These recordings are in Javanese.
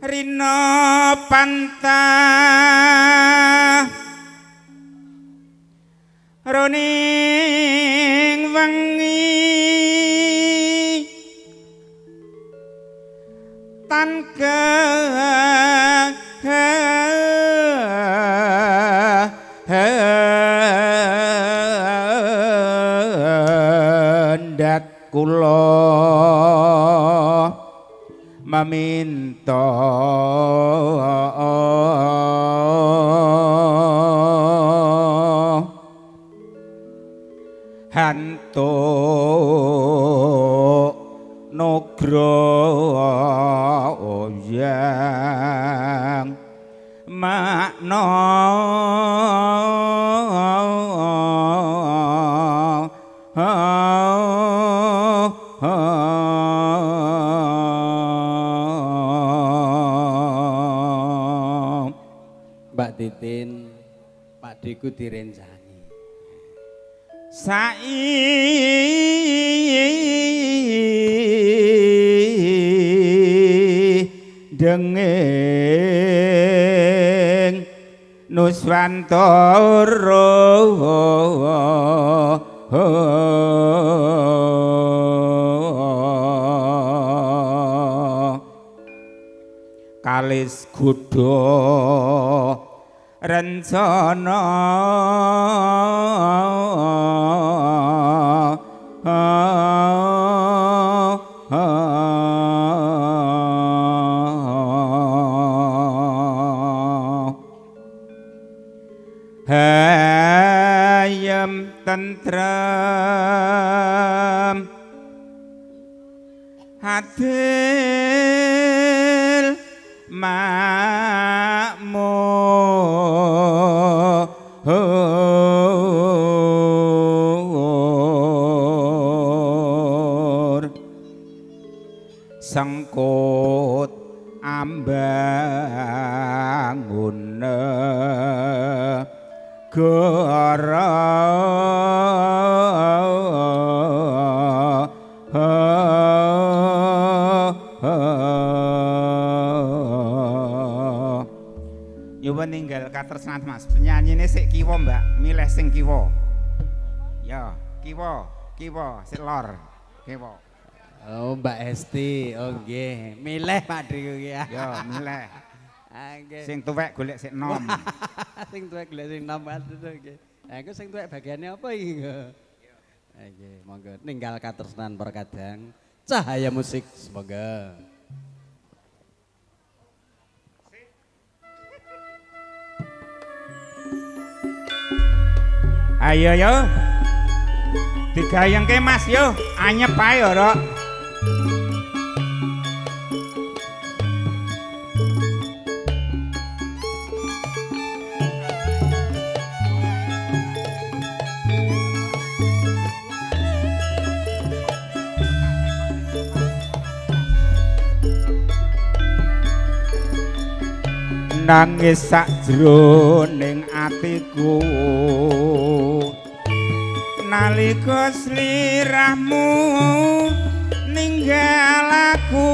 Rina pantah roning wengi tan kehendak kula maminta hantu nugroho yang makna Mbak Titin, Pak Diku direncani. Sai denging Nuswantara kalis gudha rencana hayem tentrem adil makmur sengkut ambangun negara. Nyuwun ninggal katresnan Mas. Penyanyine sik kiwa, Mbak. Milih sing kiwa. Ya, kiwa, kiwa, sik lor. Kiwa. Oh, Mbak Esti. Oh nggih. Milih Pak Deku ki. Ya, milih. Ah nggih. Sing tuwek golek sik nom. Sing tuwek golek sing nom nggih. Lah iku sing tuwek bagiane apa iki? Nggih, monggo ninggal katresnan perkadang Cahaya Musik semoga. Ayo yo. Digayengke Mas yo, anyep ae ora. Nangis sakjroning atiku nalika sliramu ninggal aku,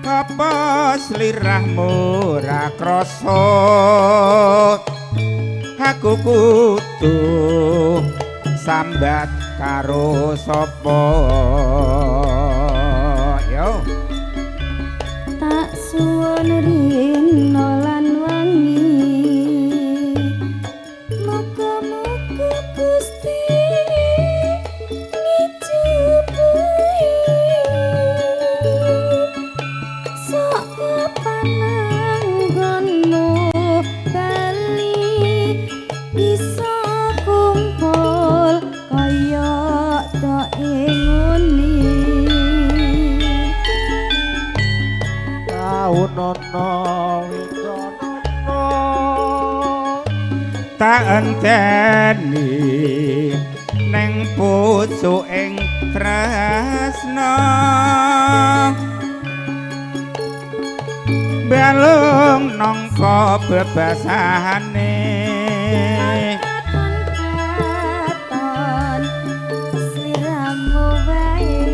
apa slirahmu ora krasa aku kudu sambat karo sapa yo. Tak suwun rina lan wangi, muga-muga Gusti ngijupuhi sok kapan anggonmu bali bisa kumpul kaya doke nguni. Tak enteni neng pucuking tresna balung nangka bebasane katon sliramu wae.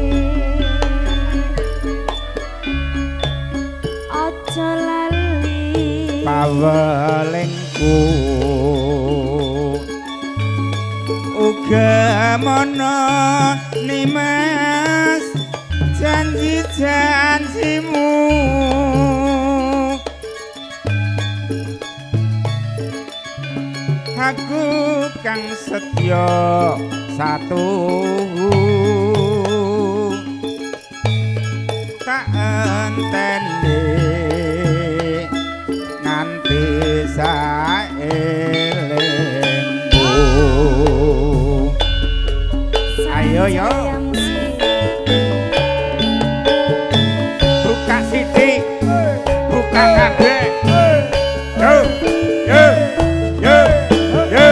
Pawelingku uga mono nimas janji-janjimu aku kang setya satuhu tak enteni nganti saelingmu. Ayo yo buka sithik buka kabeh yo yo yo yo. Yo yo yo.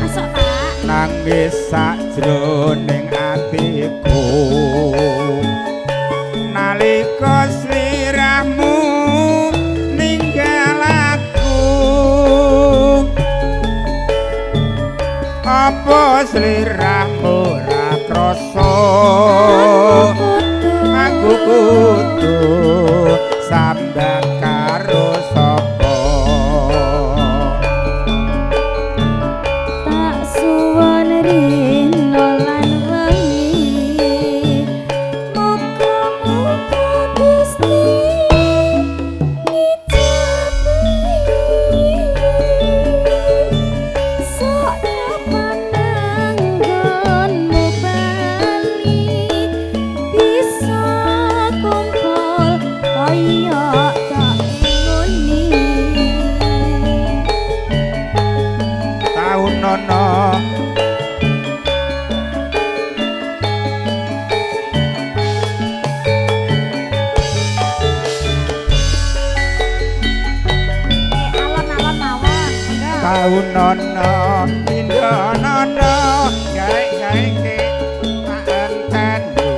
Asok Pak. Nangis sakjroning atiku nalika sliramu ninggal aku apa sliramu ra krasa aku kudu sambat karo sapa. Tak suwun rino lan wengi muga-muga Gusti ngijabahi sok kapan nanggonmu bali bisa kumpul kaya tak ngoni. Taun nono Alon-alon mawon monggo. Taun nono pindha nono gawe-gawe tak enteni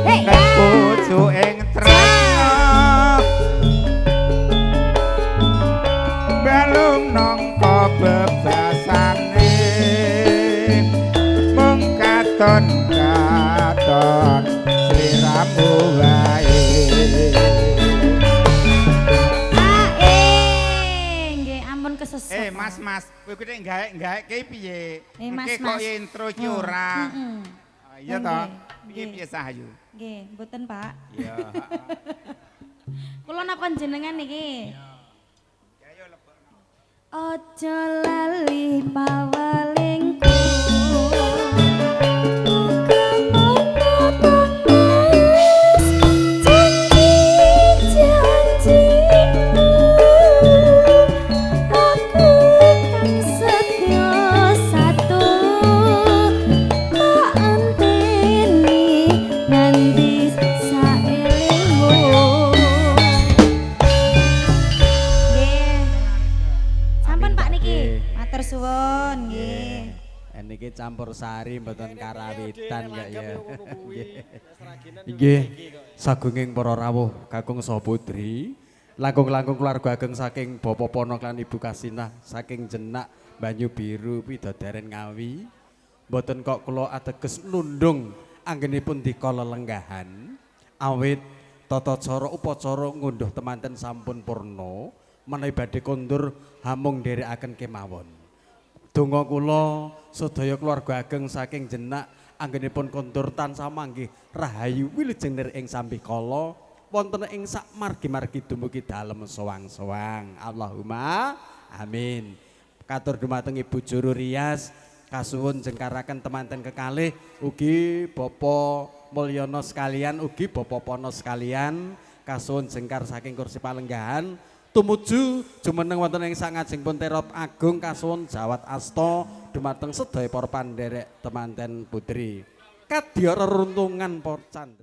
Hei, nek bojo ing tresna balung nangka bebasane mung katon katon sliramu wae. Ah, nggih ampun kesesat. Mas mas kowe kuwi nek gawe-gawe piye? Mas, Engke kok Mas. intro iki Oh, ora. heeh. Ah, iya toh. Nggih, Piye nggih. piye Sahayu? Nggih, mboten Pak. Iya. Kula napa jenengan niki? Ayo lebokno. Aja lali pawelingku. Muga-muga tenes janji-janjimu. Aku kang setya satu tak enteni nganti saelingmu. Nggih. Sampun Pak niki. Matur suwun nggih. Niki campur sari mboten karawitan kok ya. Nggih, sagunging para rawuh kakung saha putri, langkung-langkung keluarga ageng saking Bapak Pono lan Ibu Kasinah saking Jenak Banyu Biru Widodaren Ngawi. Mboten kok kula ateges nundung anggenipun dika lelenggahan awit tata cara upacara ngunduh temanten sampun purna menawi badhe kondur hamung nderekaken kemawon. Donga kula sedaya keluarga ageng saking Jenak anggenipun kondur tansah manggih rahayu wilujeng nir ing sambikala wonten ing sak margi-margi dumugi dalem sowang-sowang. Allahumma amin. Katur dumateng Ibu Juru Rias kasuwun jengkaraken temanten kekalih ugi Bapak Mulyono sekalian ugi Bapak Pono sekalian kasuwun jengkar saking kursi palenggahan tumuju jumeneng wonten ing sangajengipun terop agung kasuwun jawat asta dumateng sedaya para pandherek temanten putri. Kadya reruntungan para candra.